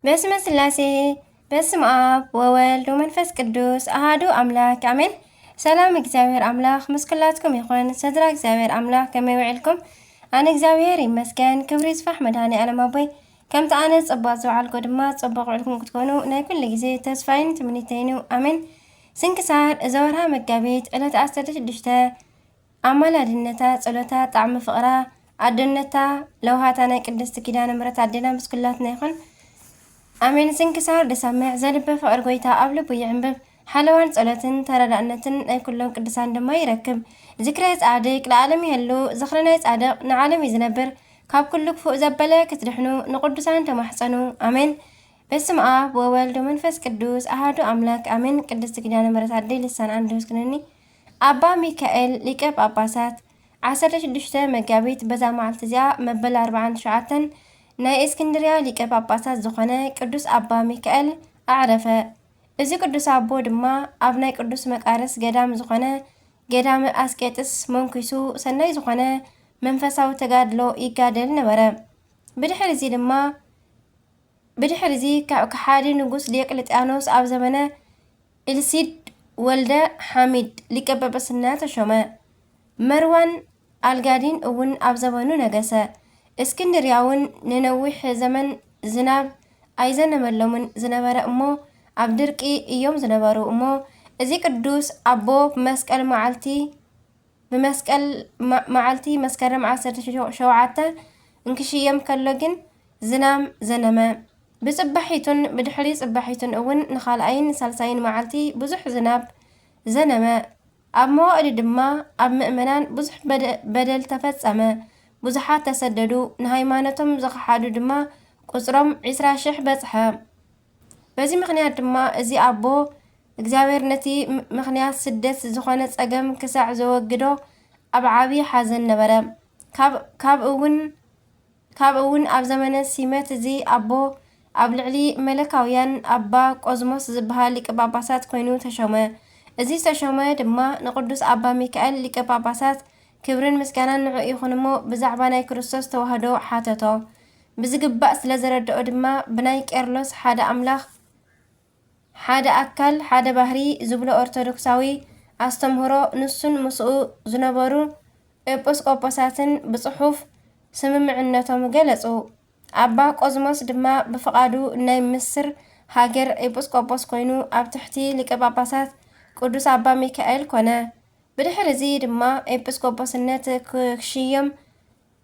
በስመ ስላሴ፣ በስመ ኣብ ወወልድ ወመንፈስ ቅዱስ ኣሃዱ ኣምላክ ኣሜን። ሰላም እግዚኣብሔር ኣምላክ ምስ ኩላትኩም ይኹን። ስድራ እግዚኣብሔር ኣምላክ ከመይ ውዕልኩም? ኣነ እግዚኣብሔር ይመስገን፣ ክብሪ ይስፋሕ መድኃኔ ዓለም ኣቦይ። ከምቲ ኣነ ጽቡቕ ዝውዓልኩ ድማ ጽቡቕ ውዕልኩም ክትኮኑ ናይ ኩሉ ግዜ ተስፋይን ትምኒተይን እዩ። ኣሜን። ስንክሳር እዛ ወርሃ መጋቢት ዕለት ዓሰርተ ሽዱሽተ ኣማላድነታ፣ ጸሎታ፣ ጣዕሚ ፍቕራ፣ ኣደነታ፣ ለውሃታ ናይ ቅድስቲ ኪዳነ ምሕረት ኣዴና ምስ ኩላትና ይኹን። ኣሜን። ስንክሳር ድሰምዕ ዘልበ ፍቕሪ ጎይታ ኣብ ልቡ ይዕንብብ። ሓለዋን ጸሎትን ተረዳእነትን ናይ ኩሎም ቅዱሳን ድማ ይረክብ። ዝክረ ጻድቅ ለዓለም ይህሉ። ዝኽሪ ናይ ጻድቕ ንዓለም እዩ ዝነብር። ካብ ኩሉ ክፉእ ዘበለ ክትድሕኑ ንቅዱሳን ተማሕጸኑ። ኣሜን። በስመ ኣብ ወወልድ ወመንፈስ ቅዱስ ኣሃዱ ኣምላክ ኣሜን። ቅድስቲ ኪዳነ ምሕረት ኣደይ ልሳን ኣንደውስክነኒ። ኣባ ሚካኤል ሊቀ ጳጳሳት ዓሰርተ ሽዱሽተ መጋቢት በዛ መዓልቲ እዚኣ መበል ኣርባዓን ትሽዓተን ናይ እስክንድርያ ሊቀ ጳጳሳት ዝኾነ ቅዱስ ኣባ ሚካኤል ኣዕረፈ። እዚ ቅዱስ ኣቦ ድማ ኣብ ናይ ቅዱስ መቃርስ ገዳም ዝኾነ ገዳመ ኣስቄጥስ መንኩሱ ሰናይ ዝኾነ መንፈሳዊ ተጋድሎ ይጋደል ነበረ። ብድሕሪ እዚ ድማ ብድሕሪ እዚ ካብ ከሓዲ ንጉስ ዲዮቅልጥያኖስ ኣብ ዘመነ ኢልሲድ ወልደ ሓሚድ ሊቀ ጳጳስና ተሾመ። መርዋን ኣልጋዲን እውን ኣብ ዘመኑ ነገሰ። እስክንድርያ እውን ንነዊሕ ዘመን ዝናብ ኣይዘነበሎምን ዝነበረ እሞ ኣብ ድርቂ እዮም ዝነበሩ እሞ እዚ ቅዱስ ኣቦ ብመስቀል መዓልቲ ብመስቀል መ- መዓልቲ መስከረም ዓሰርተ ሸውዓተ እንክሽየም ከሎ ግን ዝናም ዘነመ። ብጽባሒቱን ብድሕሪ ጽባሒቱን እውን ንኻልኣይን ሳልሳይን መዓልቲ ብዙሕ ዝናብ ዘነመ። ኣብ መዋእሉ ድማ ኣብ ምእመናን ብዙሕ በደ- በደል ተፈጸመ። ብዙሓት ተሰደዱ፣ ንሃይማኖቶም ዝኸሓዱ ድማ ቁጽሮም ዕስራ ሽሕ በጽሐ። በዚ ምኽንያት ድማ እዚ ኣቦ እግዚኣብሔር ነቲ ም- ምኽንያት ስደት ዝኾነ ጸገም ክሳዕ ዘወግዶ ኣብ ዓቢ ሓዘን ነበረ። ካብ ካብ እውን ካብ እውን ኣብ ዘመነ ሲመት እዚ ኣቦ ኣብ ልዕሊ መለካውያን ኣባ ቆዝሞስ ዝበሃል ሊቀ ጳጳሳት ኮይኑ ተሾመ። እዚ ዝተሾመ ድማ ንቅዱስ ኣባ ሚካኤል ሊቀ ጳጳሳት ክብርን ምስጋናን ንዑ ይኹን እሞ ብዛዕባ ናይ ክርስቶስ ተዋህዶ ሓተቶ። ብዝግባእ ስለ ዘረድኦ ድማ ብናይ ቄርሎስ ሓደ ኣምላኽ ሓደ ኣካል ሓደ ባህሪ ዝብሎ ኦርቶዶክሳዊ ኣስተምህሮ ንሱን ምስኡ ዝነበሩ ኤጲስቆጶሳትን ብጽሑፍ ስምምዕነቶም ገለጹ። ኣባ ቆዝሞስ ድማ ብፍቓዱ ናይ ምስር ሃገር ኤጲስቆጶስ ኮይኑ ኣብ ትሕቲ ሊቀ ጳጳሳት ቅዱስ ኣባ ሚካኤል ኮነ። ብድሕሪ እዚ ድማ ኤጲስቆጶስነት ክሽየም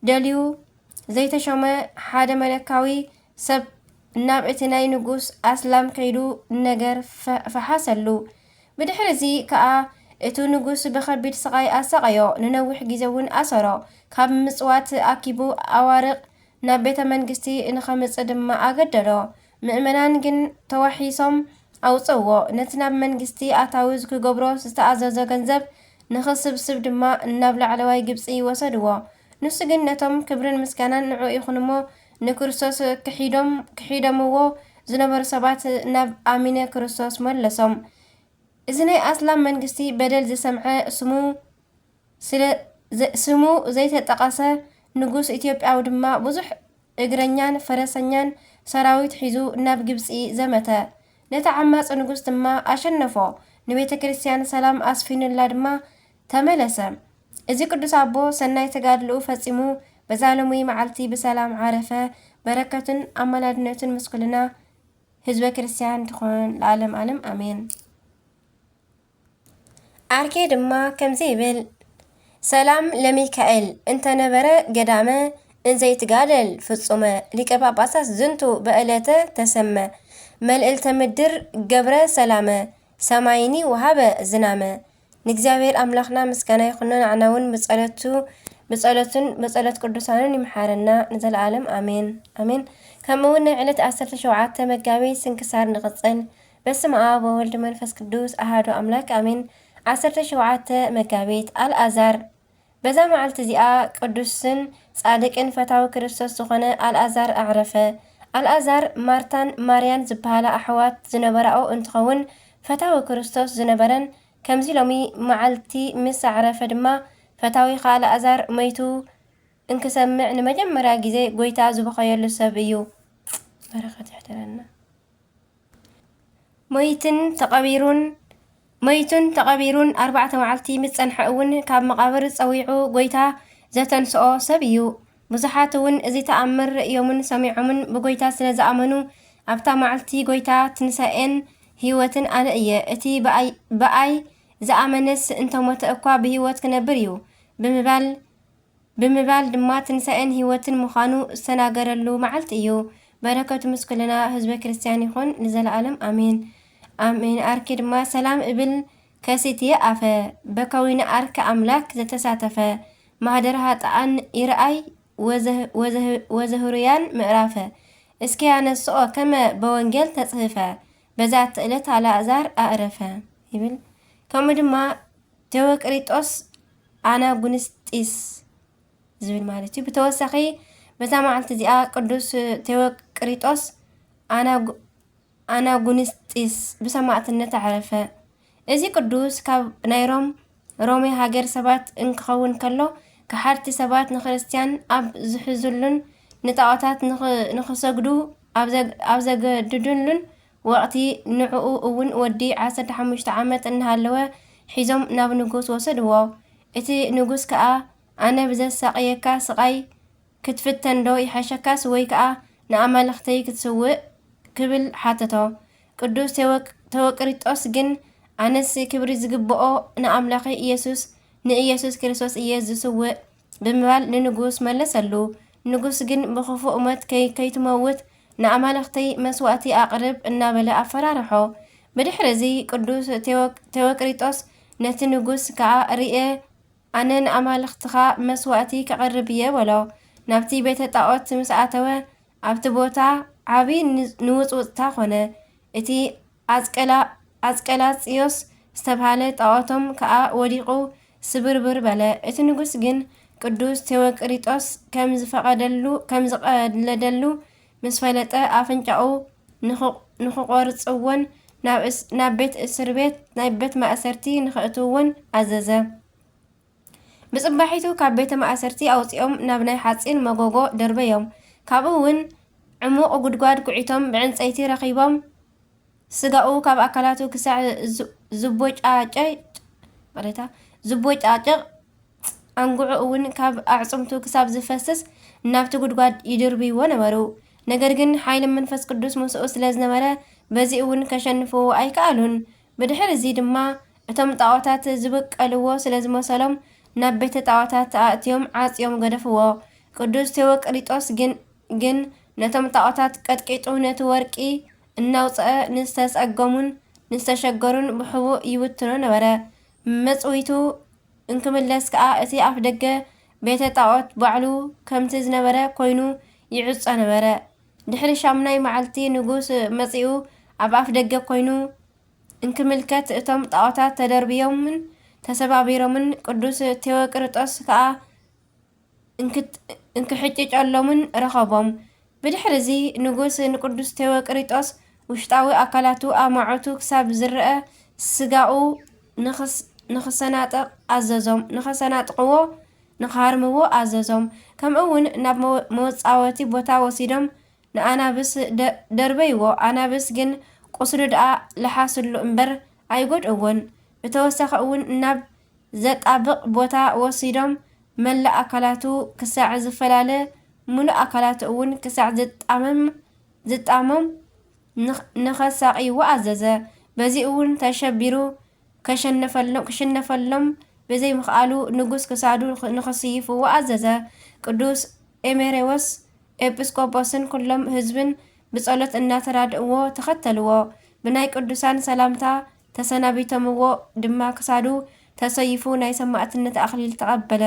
ደልዩ ዘይተሾመ ሓደ መለካዊ ሰብ ናብ እቲ ናይ ንጉስ ኣስላም ከይዱ ነገር ፈ- ፈሓሰሉ። ብድሕሪ እዚ ከኣ እቱ ንጉስ ብኸቢድ ስቓይ ኣሳቐዮ፣ ንነዊሕ ግዜ እውን ኣሰሮ። ካብ ምጽዋት ኣኪቡ ኣዋርቕ ናብ ቤተ መንግስቲ ንኸምጽእ ድማ ኣገደዶ። ምእመናን ግን ተዋሒሶም ኣውጽእዎ። ነቲ ናብ መንግስቲ ኣታዊ ክገብሮ ዝተኣዘዞ ገንዘብ ንኽስብስብ ድማ ናብ ላዕለዋይ ግብጺ ወሰድዎ። ንሱ ግን ነቶም ክብርን ምስጋናን ንዑ ይኹን እሞ ንክርስቶስ ክሒዶም ክሒዶምዎ ዝነበሩ ሰባት ናብ ኣሚነ ክርስቶስ መለሶም። እዚ ናይ ኣስላም መንግስቲ በደል ዝሰምዐ ስሙ ስለ ዘ- ስሙ ዘይተጠቐሰ ንጉስ ኢትዮጵያዊ ድማ ብዙሕ እግረኛን ፈረሰኛን ሰራዊት ሒዙ ናብ ግብጺ ዘመተ። ነቲ ዓማጺ ንጉስ ድማ ኣሸነፎ። ንቤተ ክርስቲያን ሰላም ኣስፊኑላ ድማ ተመለሰ። እዚ ቅዱስ ኣቦ ሰናይ ተጋድልኡ ፈጺሙ በዛ ሎሚ መዓልቲ ብሰላም ዓረፈ። በረከቱን ኣማላድነቱን ምስ ኩልና ህዝበ ክርስቲያን ትኹን ለዓለም ዓለም ኣሜን። ዓርኬ ድማ ከምዚ ይብል፣ ሰላም ለሚካኤል እንተነበረ ገዳመ እንዘይትጋደል ፍጹመ ሊቀ ጳጳሳት ዝንቱ በእለተ ተሰመ መልእልተ ምድር ገብረ ሰላመ ሰማይኒ ወሃበ ዝናመ ንእግዚኣብሔር ኣምላኽና ምስጋና ይኹኖ፣ ንዓና እውን ብጸሎቱ ብጸሎቱን ብጸሎት ቅዱሳኑን ይምሓረና ንዘለዓለም ኣሜን ኣሜን። ከምኡ እውን ናይ ዕለት ዓሰርተ ሸውዓተ መጋቢት ስንክሳር ንቕጽል። በስመ ኣብ ወወልድ መንፈስ ቅዱስ ኣሃዱ ኣምላክ ኣሜን። ዓሰርተ ሸውዓተ መጋቢት ኣልኣዛር። በዛ መዓልቲ እዚኣ ቅዱስን ጻድቅን ፈታዊ ክርስቶስ ዝኾነ ኣልኣዛር ኣዕረፈ። ኣልኣዛር ማርታን ማርያን ዝበሃላ ኣሕዋት ዝነበራኦ እንትኸውን ፈታዊ ክርስቶስ ዝነበረን ከምዚ ሎሚ መዓልቲ ምስ ኣዕረፈ ድማ ፈታዊኻ ኣልኣዛር መይቱ እንክሰምዕ ንመጀመርያ ግዜ ጎይታ ዝበኸየሉ ሰብ እዩ። በረኸት ይሕደረና። ሞይትን ተቐቢሩን ሞይቱን ተቐቢሩን ኣርባዕተ መዓልቲ ምስ ጸንሐ እውን፣ ካብ መቓብር ጸዊዑ ጐይታ ዘተንስኦ ሰብ እዩ። ብዙሓት እውን እዚ ተኣምር ርእዮምን ሰሚዖምን ብጐይታ ስለ ዝኣመኑ፣ ኣብታ መዓልቲ ጐይታ ትንሳኤን ህይወትን ኣነ እየ፣ እቲ ብኣይ ብኣይ ዝኣመነስ እንተሞተ እኳ ብህይወት ክነብር እዩ ብምባል ብምባል ድማ ትንሳኤን ህይወትን ምዃኑ ዝተናገረሉ መዓልቲ እዩ። በረከቱ ምስ ኩልና ህዝበ ክርስቲያን ይኹን ንዘለኣለም ኣሜን። ኣሜን። ኣርኪ ድማ ሰላም እብል ከሲትየ ኣፈ በከዊነ ኣርክ ኣምላክ ዘተሳተፈ ማህደር ሃጥኣን ይርኣይ ወዘህ- ወዘህ- ወዘህሩያን ምዕራፈ እስኪ ያነስኦ ከመ በወንጌል ተጽህፈ በዛቲ ዕለት ኣልኣዛር ኣእረፈ ይብል። ከምኡ ድማ ቴዎቅሪጦስ ኣናጉንስጢስ ዝብል ማለት እዩ። ብተወሳኺ በዛ መዓልቲ እዚኣ ቅዱስ ቴዎቅሪጦስ ኣናጉ- ኣናጉንስጢስ ብሰማዕትነት ኣዕረፈ። እዚ ቅዱስ ካብ ናይ ሮም ሮሜ ሃገር ሰባት እንክኸውን ከሎ ከሓድቲ ሰባት ንክርስትያን ኣብ ዝሕዝሉን ንጣዖታት ንኽ- ንኽሰግዱ ኣብ ዘግ- ኣብ ዘገድድሉን ወቕቲ ንዕኡ እውን ወዲ ዓሰርተ ሓሙሽተ ዓመት እናሃለወ ሒዞም ናብ ንጉስ ወሰድዎ። እቲ ንጉስ ከኣ ኣነ ብዘሳቕየካ ስቓይ ክትፍተን ዶ ይሓሸካስ ወይ ከኣ ንኣማልኽተይ ክትስውእ ክብል ሓተቶ። ቅዱስ ቴወቅ- ቴዎቅሪጦስ ግን ኣነስ ክብሪ ዝግብኦ ንኣምላኸይ ኢየሱስ ንኢየሱስ ክርስቶስ እየ ዝስውእ ብምባል ንንጉስ መለሰሉ። ንጉስ ግን ብኽፉእ ሞት ከይ- ከይትመውት ንኣማልኽተይ መስዋእቲ ኣቕርብ እናበለ ኣፈራርሖ። ብድሕሪ እዚ ቅዱስ ቴዎ- ቴዎቅሪጦስ ነቲ ንጉስ ከኣ ርኤ ኣነ ንኣማልኽትኻ መስዋእቲ ከቕርብ እየ በሎ። ናብቲ ቤተ ጣዖት ምስ ኣተወ ኣብቲ ቦታ ዓቢ ንውጽውጽታ ኾነ። እቲ ኣስቀላ ኣስቀላጽዮስ ዝተብሃለ ጣዖቶም ከኣ ወዲቑ ስብርብር በለ። እቲ ንጉስ ግን ቅዱስ ቴዎቅሪጦስ ከም ዝፈቐደሉ ከም ዝቐለደሉ ምስ ፈለጠ ኣፍንጫኡ ንኽቖርጽዎን ናብ ቤት እስር ቤት ናይ ቤት ማእሰርቲ ንኸእትውዎን ኣዘዘ። ብጽባሒቱ ካብ ቤተ ማእሰርቲ ኣውጺኦም ናብ ናይ ሓጺን መጎጎ ደርበዮም። ካብኡ እውን ዕሙቕ ጉድጓድ ኩዒቶም ብዕንጸይቲ ረኺቦም ስጋኡ ካብ ኣካላቱ ክሳዕ ዝቦጫጨ ዝቦጫጭቕ ኣንጉዑ እውን ካብ ኣዕጽምቱ ክሳብ ዝፈስስ ናብቲ ጉድጓድ ይድርብይዎ ነበሩ። ነገር ግን ሓይሊ መንፈስ ቅዱስ ምስኡ ስለ ዝነበረ በዚ እውን ከሸንፍዎ ኣይከኣሉን። ብድሕሪ እዚ ድማ እቶም ጣዖታት ዝብቀልዎ ስለ ዝመሰሎም ናብ ቤተ ጣዖታት ኣእትዮም ዓጽዮም ገደፍዎ። ቅዱስ ቴዎቅሪጦስ ግን ግን ነቶም ጣዖታት ቀጥቂጡ ነቲ ወርቂ እናውጽአ ንዝተጸገሙን ንዝተሸገሩን ብሕቡእ ይብትኖ ነበረ። መጽዊቱ እንክምለስ ከኣ እቲ ኣፍደገ ቤተ ጣዖት ባዕሉ ከምቲ ዝነበረ ኮይኑ ይዕጾ ነበረ። ድሕሪ ሻምናይ መዓልቲ ንጉስ መጺኡ ኣብ ኣፍደገ ኮይኑ እንክምልከት እቶም ጣዖታት ተደርብዮምን ተሰባቢሮምን ቅዱስ ቴዎቅርጦስ ከኣ እንክሕጭጨሎምን ረኸቦም። ብድሕሪ እዚ ንጉስ ንቅዱስ ቴዎቅሪጦስ ውሽጣዊ ኣካላቱ ኣማዑቱ ክሳብ ዝረኣ ስጋኡ ንኽሰናጠቕ ኣዘዞም። ንኸሰናጥቕዎ ንኽሃርምዎ ኣዘዞም። ከምኡ እውን ናብ መወፃወቲ ቦታ ወሲዶም ንኣናብስ ደርበይዎ። ኣናብስ ግን ቁስሉ ደኣ ለሓስሉ እምበር ኣይጎድእዎን። ብተወሳኺ እውን ናብ ዘጣብቕ ቦታ ወሲዶም መላእ ኣካላቱ ክሳዕ ዝፈላለ፣ ምሉእ ኣካላቱ እውን ክሳዕ ዝጣመም ዝጣሞም ንኸሳቕይዎ ኣዘዘ። በዚ እውን ተሸቢሩ ከሸነፈሎም ክሽነፈሎም ብዘይምኽኣሉ ንጉስ ክሳዱ ንኽስይፍዎ ኣዘዘ። ቅዱስ ኤሜሬዎስ ኤጲስቆጶስን ኩሎም ህዝብን ብጸሎት እናተራድእዎ ተኸተልዎ። ብናይ ቅዱሳን ሰላምታ ተሰናቢቶምዎ ድማ ክሳዱ ተሰይፉ ናይ ሰማዕትነት ኣኽሊል ተቐበለ።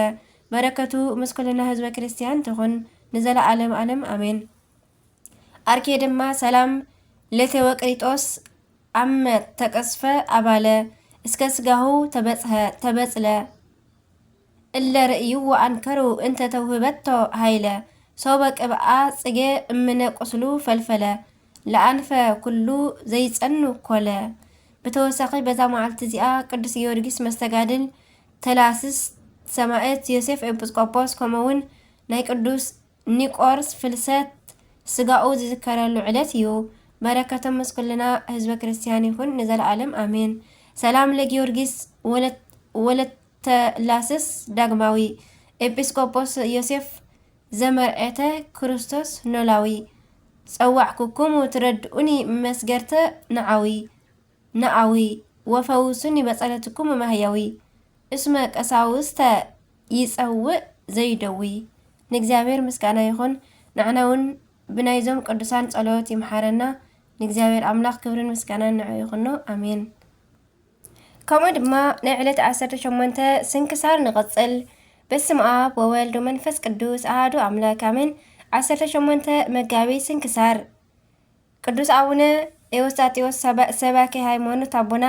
በረከቱ ምስ ኩልና ህዝበ ክርስቲያን ትኹን ንዘለዓለም ዓለም ኣሜን። ኣርኬ ድማ ሰላም ለቴዎቅሪጦስ ኣመ ተቀስፈ ኣባለ እስከ ስጋሁ ተበጽሐ ተበጽለ እለ ርእይዎ ኣንከሩ እንተ ተውህበቶ ሃይለ ሶበ ቅብኣ ጽጌ እምነ ቁስሉ ፈልፈለ ለኣንፈ ኩሉ ዘይጸኑ ኮለ። ብተወሳኺ በዛ መዓልቲ እዚኣ ቅዱስ ጊዮርጊስ መስተጋድል ተላስስ ሰማእት ዮሴፍ ኤጲስቆጶስ ከምኡውን ናይ ቅዱስ ኒቆርስ ፍልሰት ስጋኡ ዝዝከረሉ ዕለት እዩ። በረከቶም ምስ ኩልና ህዝበ ክርስቲያን ይኹን ንዘለዓለም ኣሜን። ሰላም ለጊዮርጊስ ወለት-፣ ወለተላስስ ዳግማዊ፣ ኤጲስቆጶስ ዮሴፍ ዘመርዔተ ክርስቶስ ኖላዊ፣ ጸዋዕኩኩም ትረድኡኒ መስገርተ ንዓዊ፣ ንዓዊ፣ ወፈውሱኒ በጸለትኩም መህያዊ፣ እስመ ቀሳውስተ ይጸውእ ዘይደዊ። ንእግዚኣብሔር ምስጋና ይኹን። ንዓና እውን ብናይዞም ቅዱሳን ጸሎት ይምሓረና። ንእግዚኣብሔር ኣምላኽ ክብርን ምስጋናን ንዑ ይኹኖ። ኣሜን። ከምኡ ድማ ናይ ዕለት ዓሰርተ ሸሞንተ ስንክሳር ንቐጽል። በስመ ኣብ ወወልድ ወመንፈስ ቅዱስ ኣሃዱ ኣምላክ ኣሜን። ዓሰርተ ሸሞንተ መጋቢት ስንክሳር። ቅዱስ ኣቡነ ኤዎስጣቴዎስ ሰባ-፣ ሰባኪ ሃይማኖት ኣቦና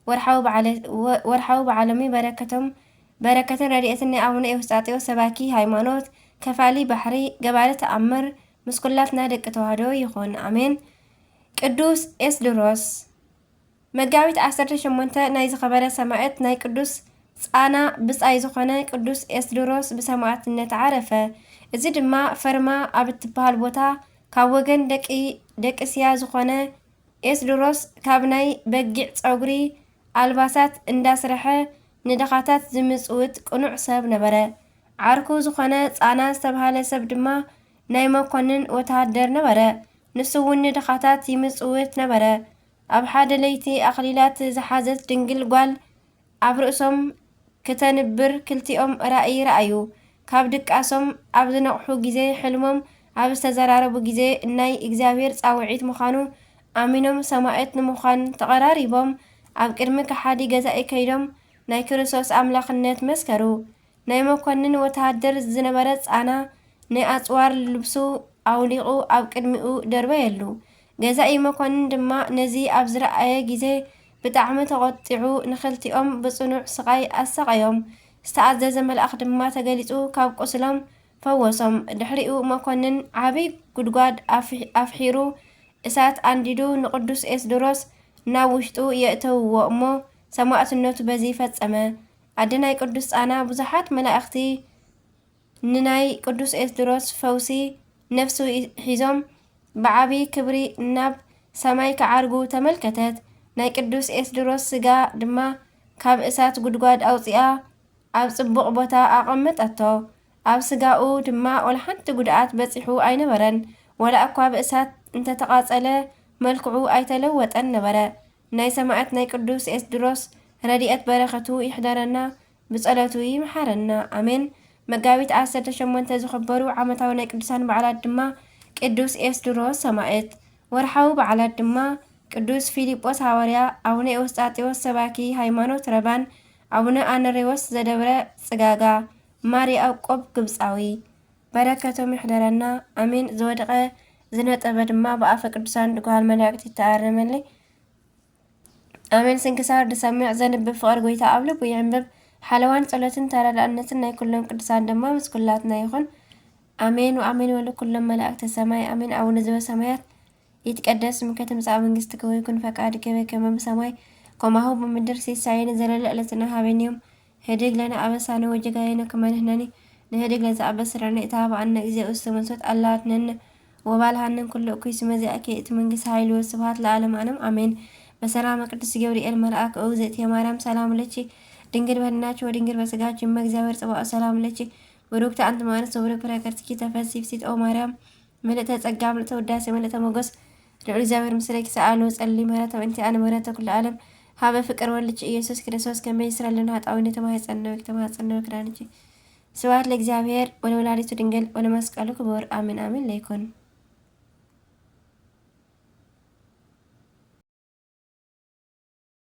ወርሓዊ በዓለ-፣ ወ-፣ ወርሓዊ በዓሎሚ በረከቶም፣ በረከትን ረድኤትን ናይ ኣቡነ ኤዎስጣቴዎስ ሰባኪ ሃይማኖት፣ ከፋሊ ባሕሪ፣ ገባሪ ተኣምር ምስ ኩላትና ደቂ ተዋህዶ ይኹን። ኣሜን። ቅዱስ ኤስድሮስ። መጋቢት ዓሰርተ ሸሞንተ ናይ ዝኸበረ ሰማዕት ናይ ቅዱስ ጻና ብጻይ ዝኾነ ቅዱስ ኤስድሮስ ብሰማዕትነት ዓረፈ። እዚ ድማ ፈርማ ኣብ እትበሃል ቦታ ካብ ወገን ደቂ፣ ደቂ ስያ ዝኾነ ኤስድሮስ ካብ ናይ በጊዕ ጸጉሪ ኣልባሳት እንዳስረሐ ንድኻታት ዝምጽውት ቅኑዕ ሰብ ነበረ። ዓርኩ ዝኾነ ጻና ዝተባህለ ሰብ ድማ ናይ መኮንን ወተሃደር ነበረ። ንሱ እውን ንድኻታት ይምጽውት ነበረ። ኣብ ሓደ ለይቲ ኣኽሊላት ዝሓዘት ድንግል ጓል ኣብ ርእሶም ክተንብር ክልቲኦም ራእይ ረኣዩ። ካብ ድቃሶም ኣብ ዝነቕሑ ግዜ፣ ሕልሞም ኣብ ዝተዘራረቡ ግዜ ናይ እግዚኣብሔር ጻውዒት ምዃኑ ኣሚኖም ሰማዕት ንምዃን ተቐራሪቦም ኣብ ቅድሚ ከሓዲ ገዛኢ ከይዶም ናይ ክርስቶስ ኣምላኽነት መስከሩ። ናይ መኮንን ወተሃደር ዝነበረ ጻና ናይ ኣጽዋር ልብሱ ኣውሊቑ ኣብ ቅድሚኡ ደርበየሉ። ገዛኢ መኮንን ድማ ነዚ ኣብ ዝረኣየ ግዜ ብጣዕሚ ተቖጢዑ ንኽልቲኦም ብጽኑዕ ስቓይ ኣሰቐዮም። ዝተኣዘዘ መልኣኽ ድማ ተገሊጹ ካብ ቁስሎም ፈወሶም። ድሕሪኡ መኮንን ዓቢ ጉድጓድ ኣፍ-፣ ኣፍሒሩ እሳት ኣንዲዱ ንቅዱስ ኤስድሮስ ናብ ውሽጡ የእተውዎ እሞ ሰማዕትነቱ በዚ ፈጸመ። ኣደ ናይ ቅዱስ ጻና ብዙሓት መላእኽቲ ንናይ ቅዱስ ኤስድሮስ ፈውሲ ነፍሱ ሒዞም ብዓቢ ክብሪ ናብ ሰማይ ክዓርጉ ተመልከተት። ናይ ቅዱስ ኤስድሮስ ስጋ ድማ ካብ እሳት ጉድጓድ ኣውጺኣ ኣብ ጽቡቕ ቦታ ኣቐመጠቶ። ኣብ ስጋኡ ድማ ወላ ሓንቲ ጉድኣት በጺሑ ኣይነበረን። ወላ እኳ ብእሳት እንተተቓጸለ መልክዑ ኣይተለወጠን ነበረ። ናይ ሰማዕት ናይ ቅዱስ ኤስድሮስ ረድኤት በረኸቱ ይሕደረና፣ ብጸሎቱ ይምሓረና። ኣሜን። መጋቢት ዓሰርተ ሸሞንተ ዝኽበሩ ዓመታዊ ናይ ቅዱሳን በዓላት ድማ ቅዱስ ኤስድሮስ ሰማዕት። ወርሓዊ በዓላት ድማ ቅዱስ ፊልጶስ ሃዋርያ፣ ኣቡነ ኤዎስጣቴዎስ ሰባኪ ሃይማኖት ረባን፣ ኣቡነ ኣነሬዎስ ዘደብረ ጽጋጋ፣ ማር ያዕቆብ ግብጻዊ። በረከቶም ይሕደረና። ኣሜን። ዝወደቐ ዝነጠበ ድማ ብኣፈ ቅዱሳን ትጉሃን መላእክት ይተኣረመለይ። ኣሜን። ስንክሳር ዝሰምዕ ዘንብብ ፍቕሪ ጎይታ ኣብ ልቡ የንብብ። ሓለዋን ጸሎትን ተረዳእነትን ናይ ኩሎም ቅዱሳን ድማ ምስ ኩላትና ይኹን። ኣሜን ወኣሜን ወሉ ኩሎም መላእክተ ሰማይ ኣሜን። ኣቡነ ዘበሰማያት ይትቀደስ ስምከ ትምጻእ መንግስትከ ወይኩን ፈቃድከ በከመ በሰማይ ከማሁ ብምድር። ሲሳየነ ዘለለ ዕለትነ ሃበነ ዮም። ህድግ ለነ አበሳነ ወጌጋየነ ከመ ንሕነኒ ንህድግ ለዘአበሰ ለነ ኢታብአነ እግዚኦ ውስተ መንሱት አላ አድነነ ወባልሐነ እምኩሉ እኩይ እስመ ዚአከ ይእቲ መንግስት ኃይል ወስብሐት ለዓለመ ዓለም አሜን። በሰላመ ቅዱስ ገብርኤል መልአክ ኦ እግዝእትየ ማርያም ሰላም ለኪ ድንግል በድናኪ ወድንግል በስጋኪ እመ እግዚአብሔር ጸባኦት ሰላም ለኪ ብሩክቲ አንቲ እም አንስት ወብሩክ ፍሬ ከርሥኪ ተፈሥሒ ፍሥሕት ኦ ማርያም ምልእተ ጸጋ ምልእተ ውዳሴ ምልእተ ሞገስ ልዑል እግዚኣብሔር ምስሌኪ ሰኣሊ ወጸሊ ምህረተ ምእንቲ ኣነ ምህረተ ኩሉ ዓለም ሀበ ፍቅር ወልድኪ ኢየሱስ ክርስቶስ ከመ ይስረልና ኃጣውኢነ ተማሕጸንኪ ተማሕጸንኪ ክዳንኪ። ስብሐት ለእግዚአብሔር ወለወላዲቱ ድንግል ወለመስቀሉ ክቡር አሜን አሜን ለይኩን።